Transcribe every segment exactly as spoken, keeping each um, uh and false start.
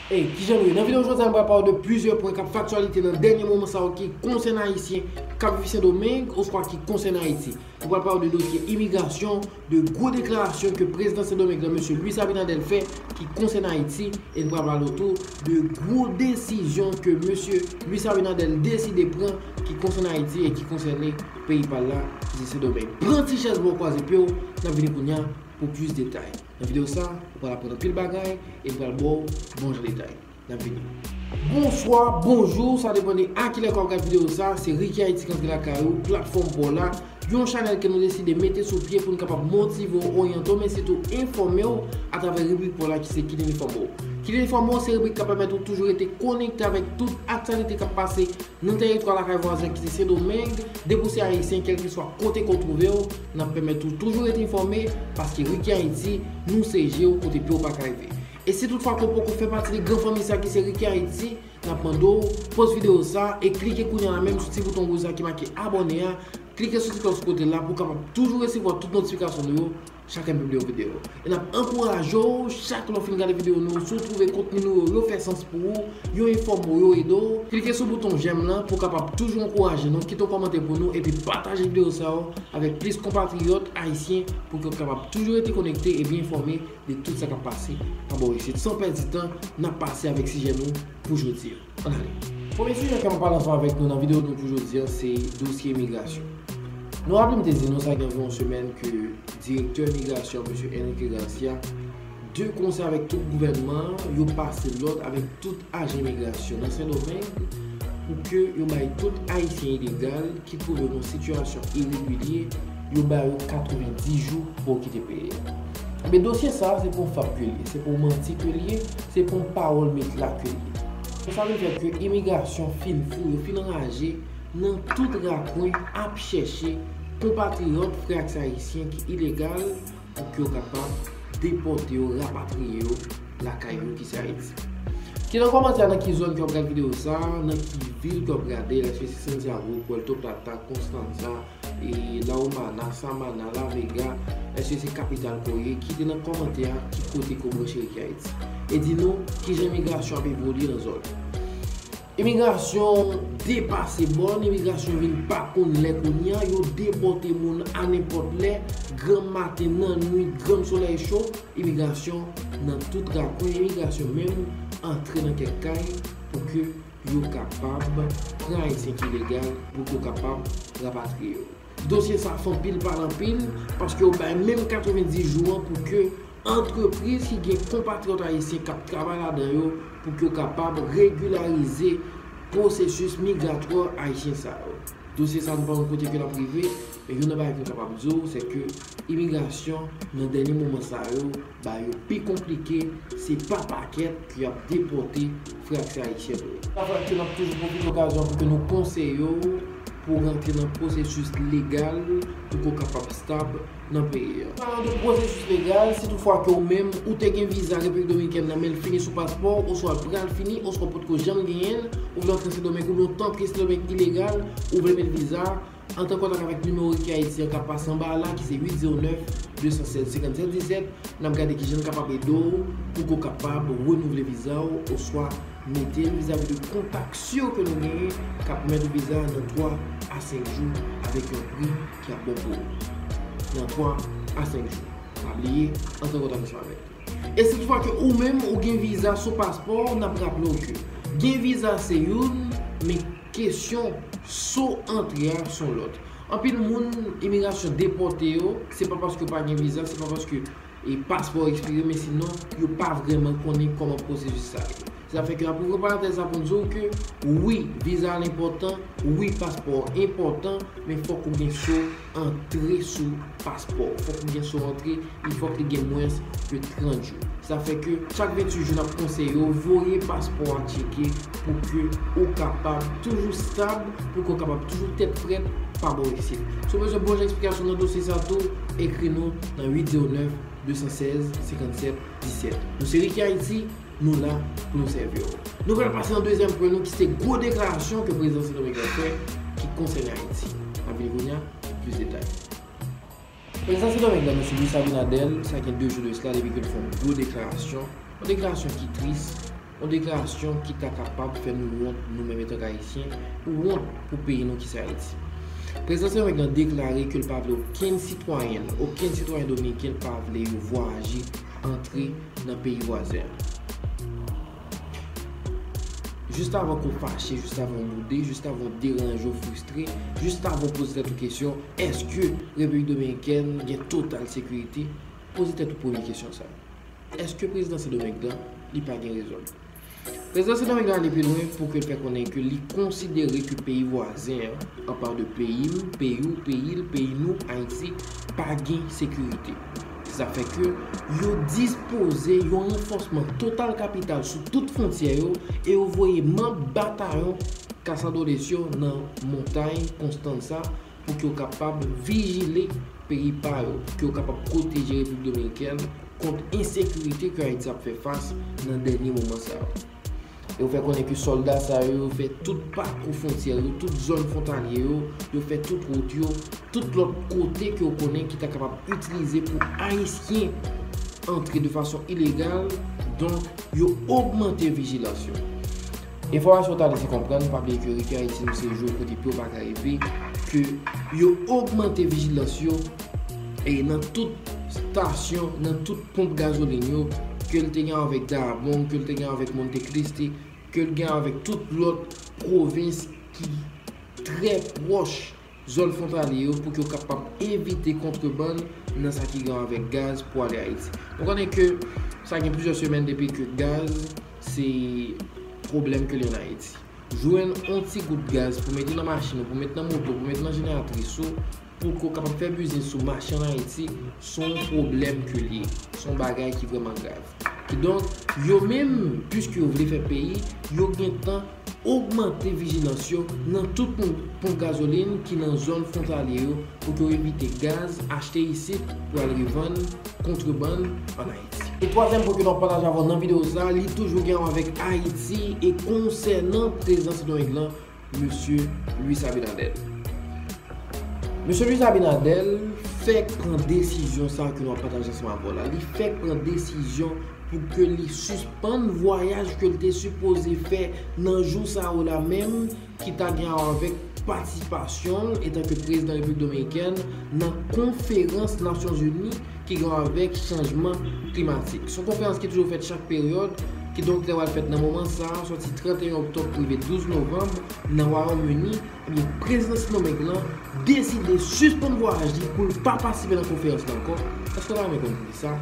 Ey, kijan nou ye? Nan videyo jodi a, nou pral pale de plizyè pwen k ap fè aktyalite nan dènye moman sa yo ki konsène Ayisyen k ap viv Sendomeng oswa ki konsène Ayiti. Nou pral pale de dosye imigrasyon, de gwo deklarasyon ke prezidan Sendomeng lan, mesye Luis Abinader, fè ki konsène Ayiti, e nou pral pale tou de gwo desizyon ke mesye Luis Abinader deside pran ki konsène Ayiti e ki konsène peyi pa l la, ki se Sendomeng. Pran ti chèz ba w, kwaze pye w, n ap vini kounye a pou plis detay. Nan videyo sa, ou pral aprann anpil bagay e m pral ba w bon jan detay. N ap vini. Bonswa, bonjou, sa depann de a kilè ke w ap gade videyo sa. Se Ricky Haiti k antre lakay ou, platfòm pa w la, yon chanèl ke nou deside mete sou pye pou n kapab motive w, oryante w, men sitou enfòme w atravè ribrik pa w la ki se Kite n enfòme w. Kite n enfòme w se ribrik k ap pèmèt ou toujou rete konekte avèk tout aktyalite k ap pase nan tèritwa lakay vwazen ki se Sendomeng, depi w se Ayisyen, kèlkeswa kote ke w twouve w, n ap pèmèt ou toujou rete enfòme, paske Ricky Haiti, nou se je w kote pye w pa ka rive. E si toutfwa ke w poko fè pati de gran fanmi sa ki se Ricky Haiti, n ap mande w poz videyo sa e klike kounye a la menm sou ti bouton wouj la ki make abòne a, klike sou ti klòch kote la pou w kapab toujou resevwa tout notifikasyon nou yo chak lè n pibliye yon videyo. E n ap ankouraje w, chak lè w fin gade videyo nou, si w twouve kontni nou yo, yo fè sans pou ou, yo enfòme w, yo ede w, klike sou bouton j'aime lan pou w kapab toujou ankouraje nou, kite yon kòmantè pou nou, epi pataje videyo sa yo avèk plis konpatriyòt ayisyen pou ke yo kapab toujou rete konekte e byen enfòme de tout sa k ap pase pa bò isit. San pèdi tan, n ap pase avèk sijè nou pou jodi a. Ann ale. Premye sijè ke m ap pale ansanm avèk nou nan videyo nou pou jodi a, se dosye imigrasyon. Nou raple m te di nou sa gen anviwon semèn ke direktè imigrasyon, mesye Enrique Garcia, de konsè avèk tout gouvènman an, yo pase lòd avèk tout ajan imigrasyon nan Sendomeng pou ke yo bay tout Ayisyen ilegal ki twouve yo nan sitiyasyon iregilye, yo ba yo katrevenndis jou pou yo kite peyi a. Men dosye sa a, se pa yon fab ke l ye, se pa yon manti ke l ye, se pa yon pawòl met la ke l ye. Sa vin fè ke imigrasyon fin fou, yo fin anraje nan tout rakwen ap chèche konpatriyòt, frè ak sè ayisyen ki ilegal, pou ke yo kapab depòte yo, rapatriye yo lakay yo ki se Ayiti. Kite nan kòmantè a nan ki zòn ke w ap gade videyo sa a, nan ki vil ke w ap gade l, èske se Santiago, Puerto Plata, Constanza, e La Romana, Samana, La Vega, èske se kapital ke w ye? Kite nan kòmantè a ki kote ke w branche Ricky Haiti. E di nou kijan imigrasyon ap evolye nan zòn ou. Imigrasyon depase bòn, imigrasyon vin pa konn lè kounye a, yo depòte moun a nenpòt lè, granmmaten, nannwit, grann solèy cho, imigrasyon nan tout rakwen, imigrasyon menm antre nan kèk kay pou ke yo kapab pran Ayisyen ki ilegal, pou ke yo kapab rapatriye yo. Dosye sa a fè anpil pale anpil, paske yo bay menm katrevenndis jou an pou ke antrepriz ki gen konpatriyòt ayisyen k ap travay ladan yo, pou ke yo kapab regilarize pwosesis migratwa ayisyen sa yo. Dosye sa a, nou pa konn kote ke l ap rive, men youn nan bagay ke m kapab di w, se ke imigrasyon nan dènye moman sa yo, ba yo pi konplike, se pa pakèt ke y ap depòte frè ak sè ayisyen nou yo. Sa fè ke n ap toujou pwofite okazyon pou ke nou konseye w pou w rantre nan pwosesis legal pou ke w kapab stab nan peyi a. Palan de pwosesis legal, si toutfwa ke w menm, ou te gen viza Repiblik Dominikèn nan, men l fini sou paspò w, oswa l pral fini, oswa w potko janm genyen l, ou vle antre Sendomeng, oubyen w t antre Sendomeng ilegal, ou vle met viza, antre an kontak avèk nimewo Ricky Haiti an k ap pase anba a la, ki se uit zewo nèf, de san sèz, senkannsèt disèt. N ap gade kijan n kapab ede w pou ke w kapab renouvle viza w, oswa mete l vizavi de kontak si w ke nou genyen k ap mete viza a nan twa a senk jou avèk yon pri ki ap bon pou ou. Nan twa a senk jou. Pa bliye, antre an kontak ansanm avèk nou. E si toutfwa ke ou menm ou gen viza sou paspò w, n ap raple w ke gen viza se youn, men kesyon so antre a s on lòt. Anpil moun imigrasyon depòte yo, se pa paske yo pa gen viza, se pa paske e paspò ekspire, men sinon, yo pa vrèman konnen kòman pwosesis sa ye. Sa fè ke n ap ouvri parantèz sa pou n di w ke wi, viza a enpòtan, wi, paspò enpòtan, men fòk ou gen so antre sou paspò. Fòk ou gen so antre, li fòk li gen mwens ke trant jou. Sa fè ke chak venntuit jou n ap konseye w voye paspò a tcheke pou ke ou kapab toujou stab, pou ke w kapab toujou tèt frèt pa bò isit. Si w bezwen bon jan eksplikasyon nan dosye sa tou, ekri nou nan uit zewo nèf, de san sèz, senkannsèt disèt. Nou se Ricky Haiti, nou la pou nou sèvi w. Nou pral pase nan dezyèm pwen nou ki se gwo deklarasyon ke prezidan Sendomeng lan fè ki konsène Ayiti. N ap vini kounye a pou plis detay. Prezidan Sendomeng lan, mesye Luis Abinader, sa gen de jou de sila depi ke l fè yon gwo deklarasyon, yon deklarasyon ki tris, Yon deklarasyon ki ta kapab fè nou wont, nou menm etanke Ayisyen, wont pou peyi nou ki se Ayiti. Prezidan Sendomeng nan deklare ke l pa vle okenn sitwayen, okenn sitwayen dominiken l pa vle yo vwayaje antre nan peyi vwazen an. Jis avan ke w fache, jis avan w boude, jis avan w deranje, w fristre, jis avan w poze tèt ou kesyon, èske Repiblik Dominikèn gen total sekirite? Poze tèt ou premye kesyon sa. Èske prezidan Sendomeng lan, li pa gen rezon? Prezidan Sendomeng lan ale pi lwen pou ke l fè konnen ke li konsidere ke peyi vwazen an, anpawon de peyi m, peyi w, peyi l, peyi nou, Ayiti, pa gen sekirite. Sa fè ke yo dispoze yon ranfòsman total kapital sou tout fwontyè yo e yo voye manm batayon Caçadores yo nan montay Constanza pou ke yo kapab vijile peyi pa yo, pou ke yo kapab pwoteje Repiblik Dominikèn kont ensekirite ke Ayiti ap fè fas nan dènye moman sa yo. E yo fè konnen ke sòlda sa yo, yo fè tout pakou fwontyè yo, tout zòn fwontalye yo, yo fè tout wout yo, tout lòt kote ke yo konnen ki ta kapab itilize pou Ayisyen antre de fason ilegal, donk yo ogmante vijilans yo. Enfòmasyon ta lese konprann, pa bliye ke Rete Ayiti nou se jou kote pye w pa ka rive, ke yo ogmante vijilans yo e nan tout stasyon, nan tout ponp gazolin yo, ke l te gen avèk Dayabong, ke l te gen avèk Monte Cristi, ke l gen avèk tout lòt pwovens ki trè pwòch zòn fwontalye yo pou ke yo kapab evite kontrebann nan sa ki gen avèk gaz pou ale Ayiti. Nou konnen ke sa gen plizyè semèn depi ke gaz se pwoblèm ke li ann Ayiti. Jwenn yon ti gout gaz pou mete nan machin ou, pou mete nan moto, pou mete nan jeneratris ou, pou ke w kapab fè biznis ou mache ann Ayiti, se yon pwoblèm ke li ye. Se yon bagay ki vrèman grav. Kidonk, yo menm, piske yo vle fè peyi, yo gentan ogmante vijilans yo nan tout ponp, ponp gazolin ki nan zòn fwontalye yo pou ke yo evite gaz achte isit pou al revann kontrebann ann Ayiti. E twazyèm pwen ke n ap pataje avè w nan videyo sa, li toujou gen avè w avèk Ayiti e konsènan prezidan Sendomeng lan, mesye Luis Abinader. Mesye Luis Abinader fèk pran desizyon sa ke n ap pataje ansanm avè w la. Li fèk pran desizyon pou ke li sispann vwayaj ke l te sipoze fè nan jou sa yo la menm, ki ta gen avèk patisipasyon l etanke prezidan Repiblik Dominikèn nan konferans Nasyonzini ki gen avèk chanjman klimatik. Se yon konferans ki toujou fèt chak peryòd, kidonk ki ta pral fèt nan moman sa a, sòti trannteyen oktòb pou rive douz novanm, nan Wayòm Ini, ebyen, prezidan Sendomeng lan deside sispann vwayaj li pou l pa patisipe nan konferans la ankò. Èske w ta renmen konn poukisa?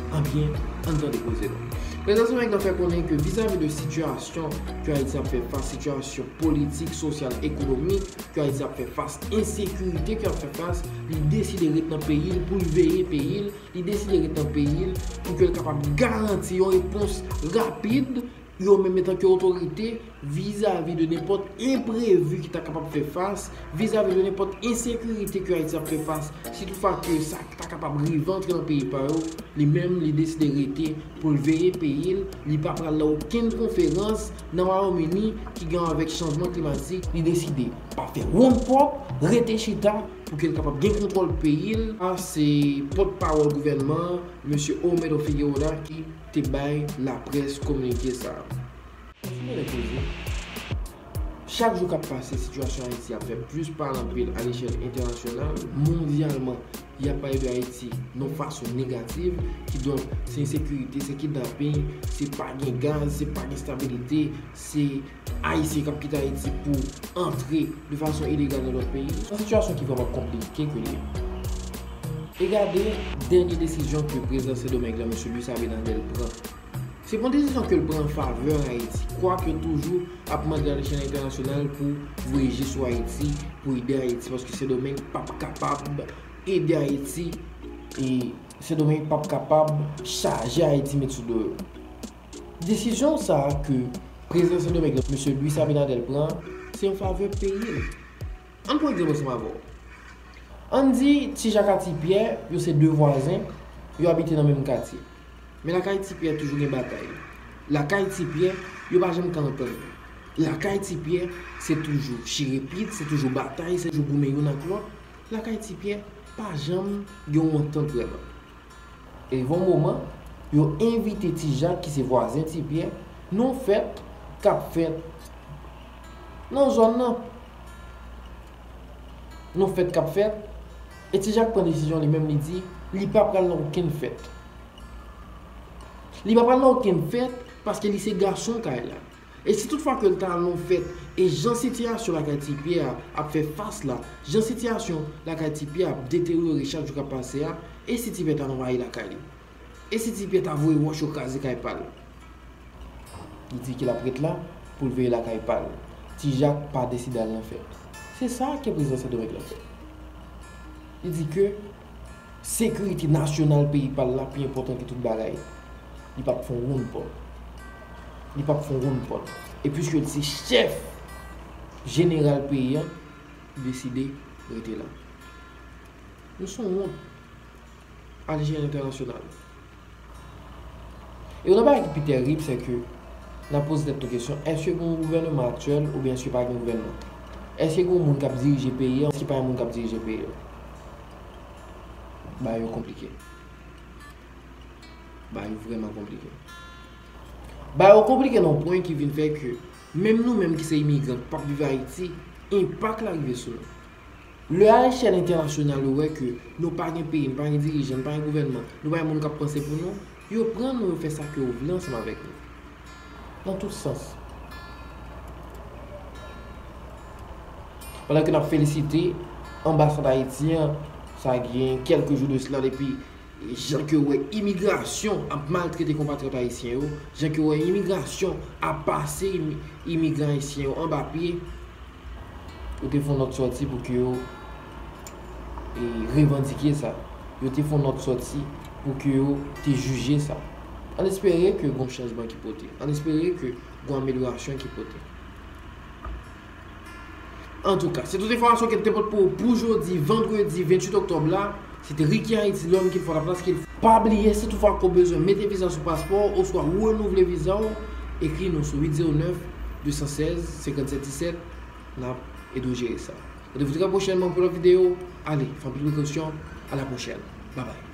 Ebyen, ann tande koze nou. Prezidan Sendomeng lan fè konnen ke vizavi de sitiyasyon ke Ayiti ap fè fas, sitiyasyon politik, sosyal, ekonomik ke Ayiti ap fè fas, ensekirite ke ap fè fas, li deside ret nan peyi l pou l veye peyi l, li deside ret nan peyi l pou ke l kapab garanti yon repons rapid, yo menm etanke otorite, vizavi de nenpòt enprevi ki ta kapab fè fas, vizavi de nenpòt ensekirite ke Ayiti ap fè fas, si toutfwa ke sa ta kapab rive antre nan peyi pa yo, li menm, li deside rete pou l veye peyi l, li pa pral nan okenn konferans nan Wayòm Ini ki gen avèk chanjman klimatik, li deside pa fè wonn pòt, rete chita pou ke l kapab gen kontwòl peyi l. Sa se pòtpawòl gouvènman an, mesye Olmedo Figueroa, ki te bay laprès kominike sa a. Sou mwen koze, chak jou k ap pase, sitiyasyon Ayiti ap fè plis pale anpil alechèl entènasyonal, mondyalman, y ap pale de Ayiti nan yon fason negatif, kidonk, se ensekirite, se kidnaping, se pa gen gaz, se pa gen stabilite, se Ayisyen k ap kite Ayiti pou antre de fason ilegal nan lòt peyi. Se yon sitiyasyon ki vrèman konplike ke li ye. E gade dènye desizyon ke prezidan Sendomeng lan, mesye Luis Abinader, pran. Se pa yon desizyon ke l pran an favè Ayiti, kwake toujou ap mande alechèl entènasyonal pou voye je sou Ayiti, pou ede Ayiti, paske Sendomeng p ap kapab ede Ayiti, e Sendomeng p ap kapab chaje Ayiti met sou do yo. Desizyon sa a ke prezidan Sendomeng lan, mesye Luis Abinader, pran, se an favè peyi l. Ann pran egzanp ansanm avè w. Ann di Ti Jak ak Ti Pyè, yo se de vwazen, yo abite nan menm katye. Men lakay Ti Pyè toujou gen batay. Lakay Ti Pyè, yo pa janm ka antann. Lakay Ti Pyè, se toujou chire pit, se toujou batay, se toujou goumen youn ak lòt. Lakay Ti Pyè, pa janm gen yon antant vrèman. E rive yon moman, yo envite Ti Jak, ki se vwazen Ti Pyè, Non fèt k ap fèt nan zòn nan. Non fèt k ap fèt. E Ti Jak pran desizyon li menm, li di li pa pral nan okenn fèt. Li pa pral nan okenn fèt paske li se gason kay la. E si toutfwa ke l ta al nan fèt, e jan sitiyasyon lakay Ti Pyè a ap fè fas la, jan sitiyasyon lakay Ti Pyè ap deteryore chak jou k ap pase a, e si Ti Pyè ta anvayi lakay li? E si Ti Pyè ta voye wòch yo kraze kay pa l? Li di ke l ap ret la pou l veye lakay pa l. Ti Jak pa deside al nan fèt. Se sa ke prezidan Sendomeng lan fè. Li di ke sekirite nasyonal peyi pa l la pi enpòtan ke tout bagay. Li p ap fè yon wonn pòt. Li p ap fè yon wonn pòt. E piske l se chèf jeneral peyi a, li deside rete la. Nou se yon wont a lechèl entènasyonal. E yon nan bagay ki pi tèrib, se ke n ap poze tèt nou kesyon, èske gen yon gouvènman aktyèl oubyen èske pa gen gouvènman? Èske gen yon moun k ap dirije peyi a, èske pa gen moun k ap dirije peyi a? Bagay yo konplike. Bagay yo vrèman konplike. Bagay yo konplike nan yon pwen ki vin fè ke menm nou menm ki se imigran, k p ap viv Ayiti, enpak la rive sou nou. Lè a echèl entènasyonal yo wè ke nou pa gen peyi, nou pa gen dirijan, nou pa gen gouvènman, nou pa gen moun k ap panse pou nou, yo pran nou, yo fè sa ke yo vle ansanm avèk nou. Nan tout sans. Pandan ke n ap felisite anbasad Ayiti an, sa gen kèlke jou de sila, depi jan ke yo wè imigrasyon ap maltrete konpatriyòt ayisyen yo, jan ke yo wè imigrasyon ap pase imi-, imigran ayisyen yo anba pye, yo te fè yon nòt sòti pou ke yo, e, revandike sa. Yo te fè yon nòt sòti pou ke yo te jije sa. Ann espere ke gon chanjman ki pote. Ann espere ke gon amelyorasyon ki pote. Antouka, se tout enfòmasyon ke n te pote pou ou pou jodi, vandredi venntuit oktòb la. Se te Ricky Haïti, l'homme qu'il faut, la place qu'il faut. Pa bliye, si toutfwa ke w bezwen mete viza sou paspò w oswa renouvle viza w, ekri nou sou uit zewo nèf, de san sèz, senkannsèt disèt, n ap ede w jere sa. Randevou trè pwochènman pou lòt videyo. Ale, fè anpil prekosyon. A la pwochèn. Babay.